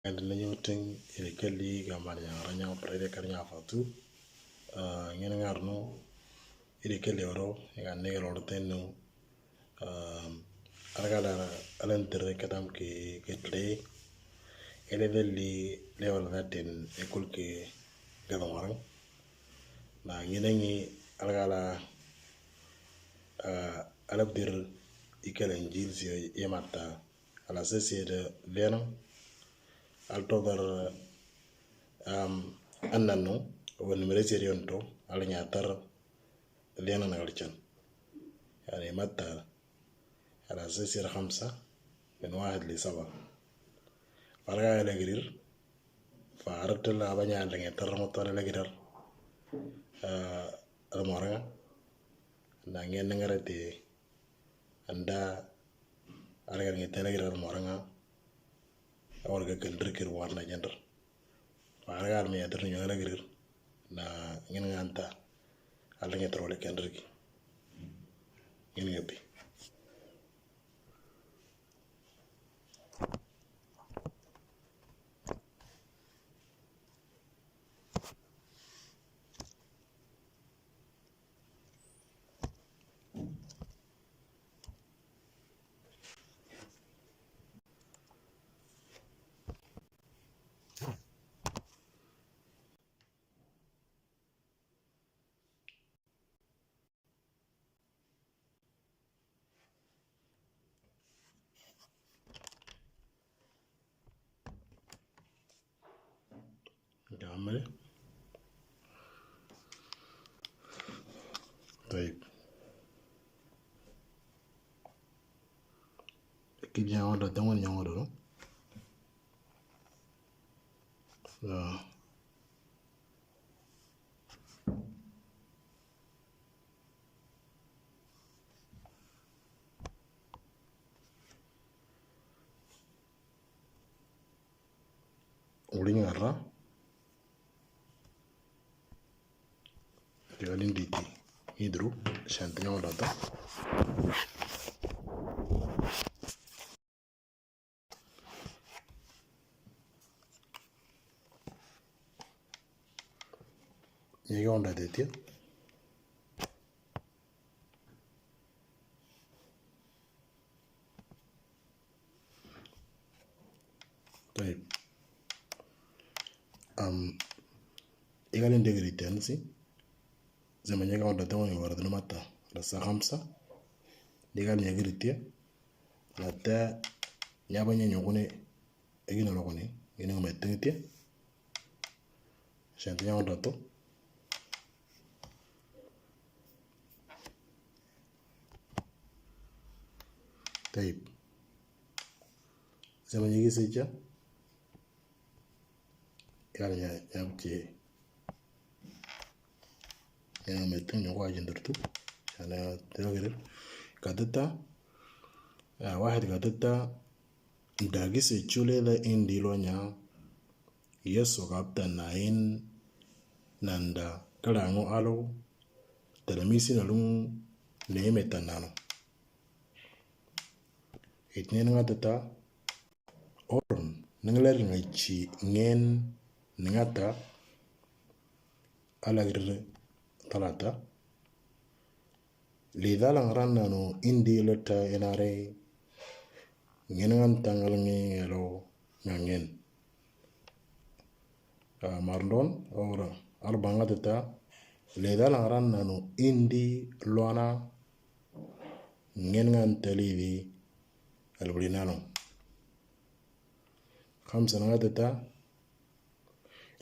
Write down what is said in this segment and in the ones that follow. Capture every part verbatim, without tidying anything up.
Ngan dina nyuting iri kali gambar yang ranya prede karnya fatu. Ngin ngarnu iri kali oro ngan nege lorten nu. Argala alantir katam ki kitle. Ele deli level datin ekul ki gadong orang. Na nginangi algala alabdir ikala injil si yemata ala sese de dena altodar annanu wani meresi rionto ala nyatar dena na galchan. Yani mata ala sese de khamsa min wahid li saba. Farga ala girir. Fa aradta la abanya ala nyatar moto ala girar. Almoranga na ngen ngarati anda argar ngi tele girar moranga. Awal ga kendri kir warna jender. Fa argar mi atar nyo ala girir na ngin nganta ala ngi trole kendri ki ngin ngapi. Gamre. Tayyib. Ekip yang ada teman yang ada no. Uling ara. Tigalin diti. Idru shantinya wadata. Yega onda detia. Tayyib. Am igalin degri tensi. Zama nyega onda tawani wara dina mata. Rasa khamsa. Igalin nyegri tia. Lata nyaba nya nyokune. Egina lokone. Gina ngame tengitia. Shanti nyaba dato. Tayyib. Zama nyegi seja. Yar nya nyabti. Nya metin nyoko ajin dertu. Shana tewagir. Katata. Wahid katata. Dagi se chule da indi lo nya. Yesu kapta nain nanda kalango alo. Talamisi na lung nemetanano. Itnen ngatata. Orn nengler ngachi ngen nengata. Alagir talata. Lidha langran nanu indi leta enare. Ngen ngan tangal nge ngelo ngangen. Mardon or arba ngatata. Lidha langran nanu indi luana. Ngen ngan talidi albulinano. Khamsa ngatata.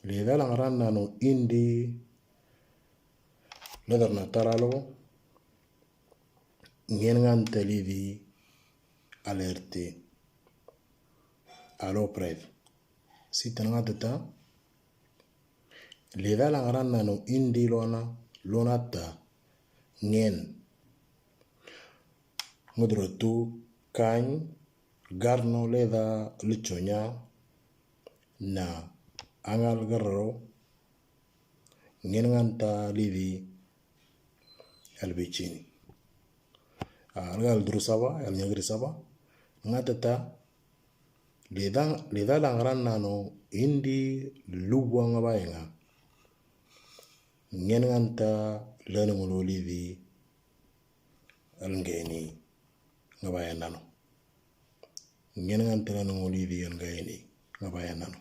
Lidha langran nanu indi ladar na taralo. Ngen ngan talidi alerte alo pred. Sita ngatata. Lidha langran nanu indi lona lonata ngen. Ngudrotu kany garno lidha lichonya na angal garro. Ngen nganta lidi albichini. Alga aldru saba, alnyagri saba. Ngatata Lidha, lidha langran nanu indi luwanga baenga. Ngen nganta lanu ngulolivi alngeni ngabayan nanu. Ngen nganta lanu ngulolivi alngeni ngabayan nanu.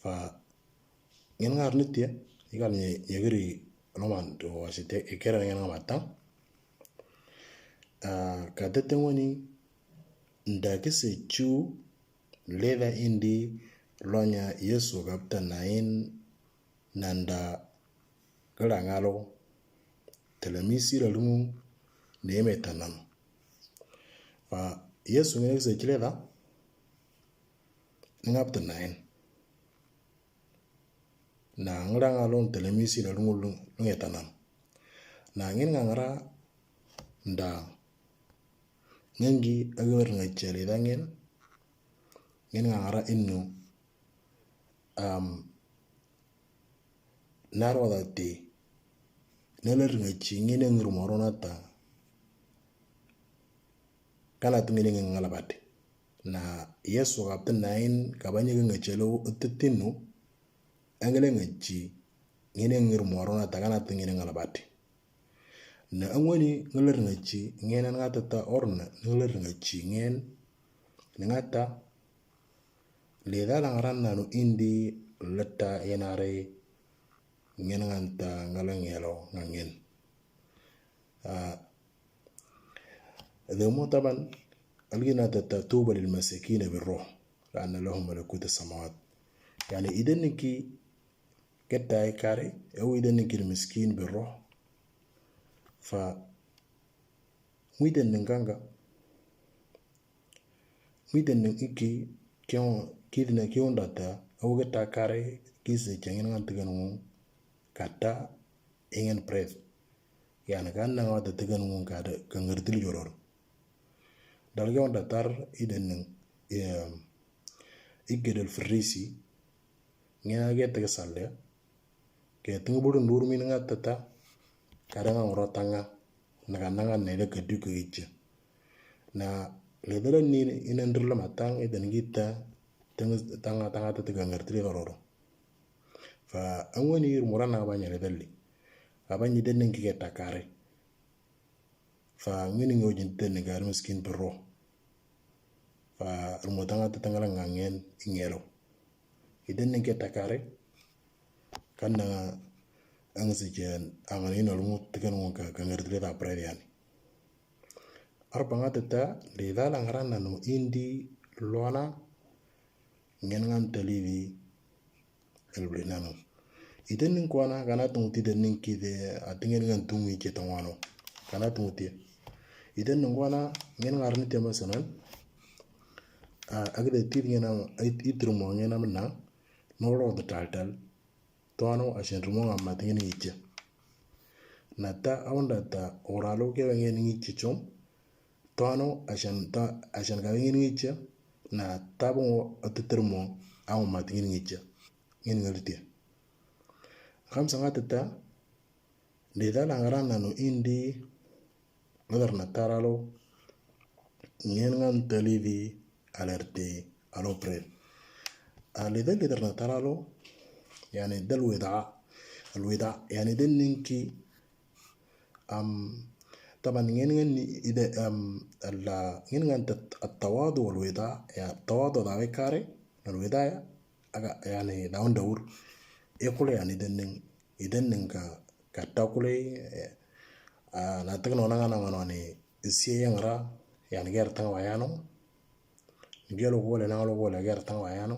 Fa ngen ngar nitia ikal nyegri loman to wasite ekera ngen ngamata. Kadete ngoni ndakise chu leda indi lonya Yesu kapta nain nanda kala ngalo telemisi la lungu neme tanan. Fa Yesu ngene kise chileda ngapta nain na ngala ngalo telemisi la lungu lungetanan. Na ngin ngangara nda ngengi agwer ngachali da ngin ngin ngangara innu am narwa da ti neler ngachi ngin ngir morona ta kana tu ngin ngin ngalabati. Na Yesu kapta nain kabanya ngachalo utetinu angale ngachi ngin ngir morona ta kana tu ngin ngalabati. Na angwani ngalar ngachi ngen an ngata ta orna ngalar ngachi ngen ngata leda langran nanu indi leta enare ngen nganta ngala ngelo ngangen. Demo taban algina ta tuba lil masakin bil ruh lana lahum malakut samawat. Yani idan ki ketta kare au idan ki miskin bil ruh. Fa muidan nganga muidan iki kion kidna kion data au ketta kare kise changin ngan tigan ngu kata ingen pret. Yani kan nang wata tigan ngu kada kangertil joror. Dal kion datar idan ning igedel frisi ngena ge tege salle ke tingu budu nurmin nga tata kada nga ngoro tanga naga nanga nede kedu ke iche. Na ledala ni ina ndirla matang idan gita tanga tanga tata tiga ngertri roro. Fa angwani ir murana abanya ledali abanya den ngi ke takare. Fa ngini ngojin ten ngi gar miskin perro. Fa rumo tanga tata ngala ngangen ingero. Idan ngi ke takare kan na ang sejen angan ina lungu tekan ngu ka ngertri ta prediani. Arba nga tata leda langran nanu indi lona ngen ngan talivi elbri nanu. Iten ning kwana kana tung ti den ning kide ating ngen ngan tung iche tongwano kana tung ti. Iten ning kwana ngen ngar ni tema sanan agde ti ngen am itrumo ngen am na nolo de tal tal. Toano ashen rumo amma tingin ngiche. Na ta aunda ta oralo ke wengen ngiche chom. Toano ashen ta ashen ka wengen ngiche. Na ta bongo atetermo amma tingin ngiche. Ngin ngalite. Kam sanga tata. Leda langran nanu indi Lidar na taralo ngen ngan talivi alerte alo pret. Lida lidar na taralo yani da alwida alwida yani da ninki am taban ngen ngan ida am ala ngen ngan at-tawadu walwida ya tawadu da wekare alwida ya aga yani daun daur ekule yani da ning idan ning ka katta kulai na tag no nanga nanga no ni isi yang ra yani ger tang wayano. Gelo gole nanga lo gole ger tang wayano.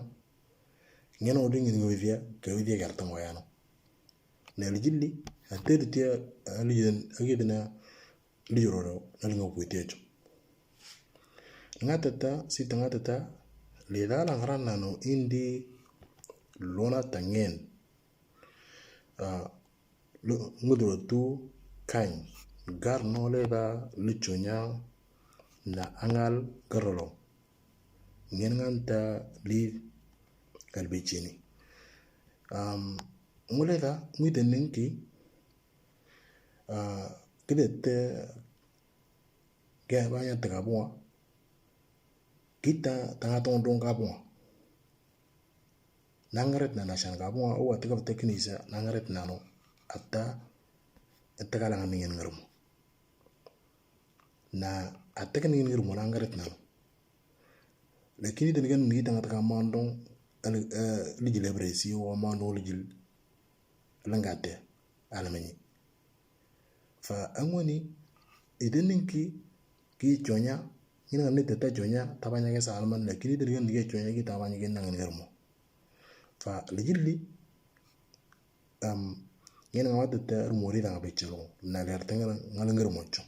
Ngeno ding ni wivia ke wivia ger tang wayano. Ne lijili atel tia alijen agidna lijoro na lingo kuitecho. Ngatata sita ngatata leda langran nanu indi lona tangen. Ngudro tu kany gar nole da lichonya na angal garolo ngen nganta li kalbichini. Ngule da ngwite ninki kidete ge banya tegabua Kita tanga tong dong kabunga. Nangret na nasan kabunga o atika bata kinisa nangret nano ata ata kala ngani ngen ngermo. Na ata kan ngen ngermo nangret nano. Lakini tani kan ni tanga taka mandong lijil ebresi o mando lijil lengate alamani. Fa angoni itenin ki ki chonya ngina ngani teta chonya tabanya ke salman lakini tani kan ni ke chonya ki tabanya ke nangin ngermo. Fa lijili am ngina ngama teta rumori tanga bechelo na lerte ngala ngermo cho.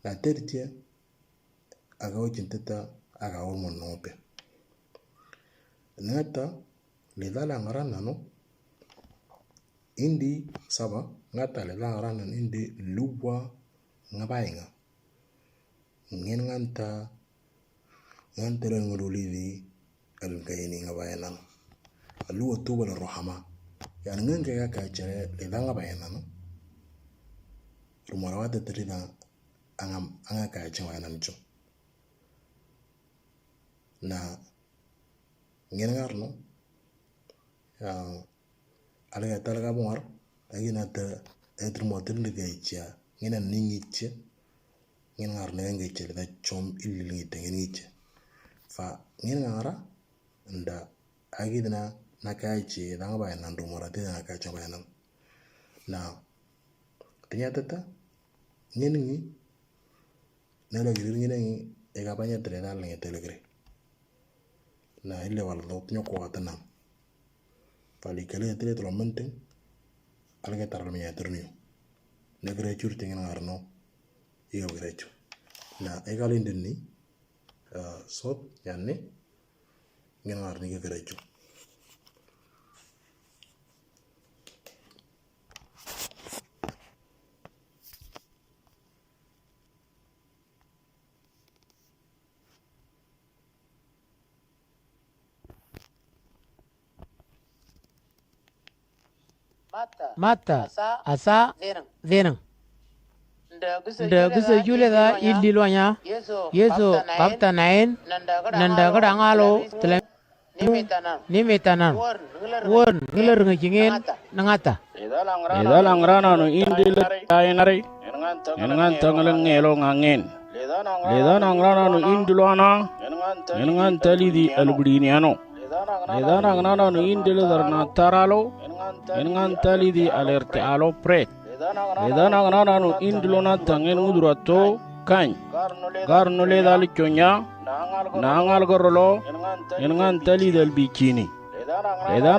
Na tertia aga wachin teta aga wal mon nope. Ngata lidala ngaran nano indi saba ngata lidala ngaran nano indi luwa ngabainga. Ngen nganta nganta lan ngululidi algaini ngabainano. Luwa tuba la rohama. Yani ngen kaya kaya chere lidala ngabainano. Rumara wata terida anga anga kaya chenga nan cho. Na ngin ngarno alga talga bongar agina ta etrumo tirni gaicha ngina ningiche. Ngin ngarno ngiche da chom ilil ngite ngin ngiche. Fa ngin ngara nda agidna na kaiche danga bayanan rumara ti na kaiche bayanan. Na tinya tata ngin ngi nela giri ngin ngi ega banya tele dal ngi tele giri. Na ile wal dot nyoko wata nam. Fali kale tele tolo menten alga taral minya terniyo. Na gere chur tingin ngarno iyo gere chur. Na ega lindin ni sot yani ngin ngarni ke gere chur. Mata asa denang. Nda gisa yule da ildi lonya. Yeso papta naen nanda kada ngalo tele. Ni metanan won ngiler ngajingen nangata. Eda langrana no indi le tainare. Ngan tangala ngelo ngangen. Leda nangrana no indi loana. Ngan talidi albudiniano. Leda nangrana no indi le darna taralo. Ngan talidi alerte alo pret. Leda nangrana no indi lona tangen ngudurato kan. Garno leda lichonya. Nangal gorolo. Ngan talidi albikini. Leda